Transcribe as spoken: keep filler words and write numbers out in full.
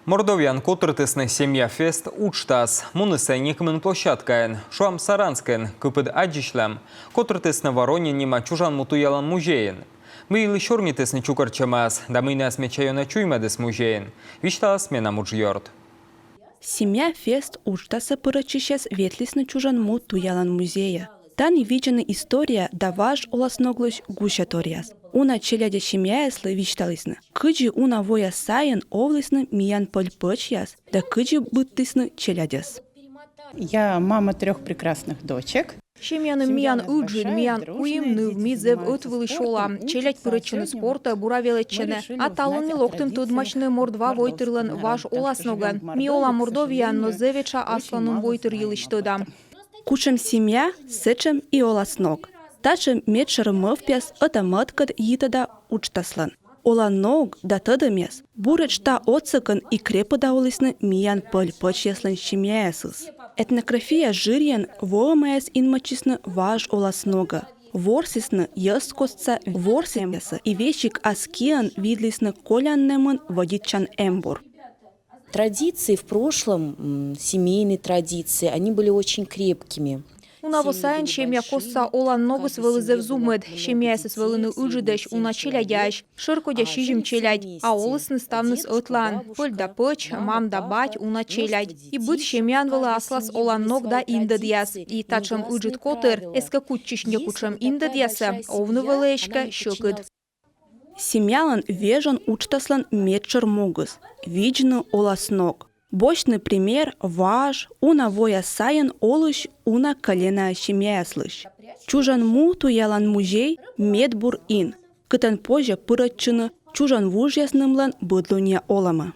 Мордовияын котыртісны «Семья-фест» уджтас. Муніс сійӧ некымын площадкаын. Шуам, Саранскын, кыпыд аддзысьлӧм. Котыртісны Воронин нима чужан му туялан музейын. Мый йылысь сёрнитісны чукӧртчӧмаӧс да мый найӧс медся ёна чуймӧдіс музейын, висьталас менам уджъёрт. «Семья-фест» уджтасӧ пырӧдчысьяс ветлісны чужан му туялан музейӧ. Тані видзӧны история да важ оласногысь гусяторъяс. Уна челядя семьяяслы висьталісны, кыдзи уна воя сайын овлісны миян пӧль-пӧчьяс да кыдзи быдтісны челядьӧс. Я мама трёх прекрасных дочек. Семьяным миян ыджыд, миян куим ныв, ми зэв ӧтвылысь олам. Челядь пырӧдчӧны спортӧ, бура велӧдчӧны. А талун ми локтім тӧдмасьны мордва войтырлӧн важ оласногӧн. Ми олам Мордовияын, но зэв этша асланым войтыр йылысь тӧдам. Кутшӧм семья, сэтшӧм и оласног. Татшӧм медшӧр мӧвпъяс ӧта-мӧдкӧд йитӧда уджтаслӧн. Оласног да тӧдӧмъяс буретш та отсӧгӧн и крепыда олісны миян пӧль-пӧчьяслӧн семьяясыс. Этнография жырйӧн воӧмаяс инмӧдчисны важ оласногӧ. Ворсісны йӧзкостса ворсӧмъяссӧ и весиг ас киӧн видлісны колян нэмын вӧдитчан эмбур. Традиции в прошлом, м, семейные традиции, они были очень крепкими. Уна во сайын семья костса олан ногыс вӧлі зэв зумыд. Семьяясыс вӧліны ыджыдӧсь, уна челядяӧсь. Шӧркодя сизим челядь, а олісны ставныс ӧтлаын. Пӧль да пӧч, мам да бать, уна челядь. И быд семьяын вӧлі аслас олан ног да индӧдъяс. И татшӧм ыджыд котыр эз кӧ кутчысь некутшӧм индӧдъясӧ, овны вӧлі эськӧ сьӧкыд. Семьялӧн вежон уджтаслӧн медшӧр могыс — видзны оласног. Босьтны пример важ, уна воя сайын олысь уна кӧлена семьяяслысь. Чужан му туялан музей — медбур ин, кытӧн позьӧ пырӧдчыны чужан вужъяснымлӧн быдлунъя олӧмӧ.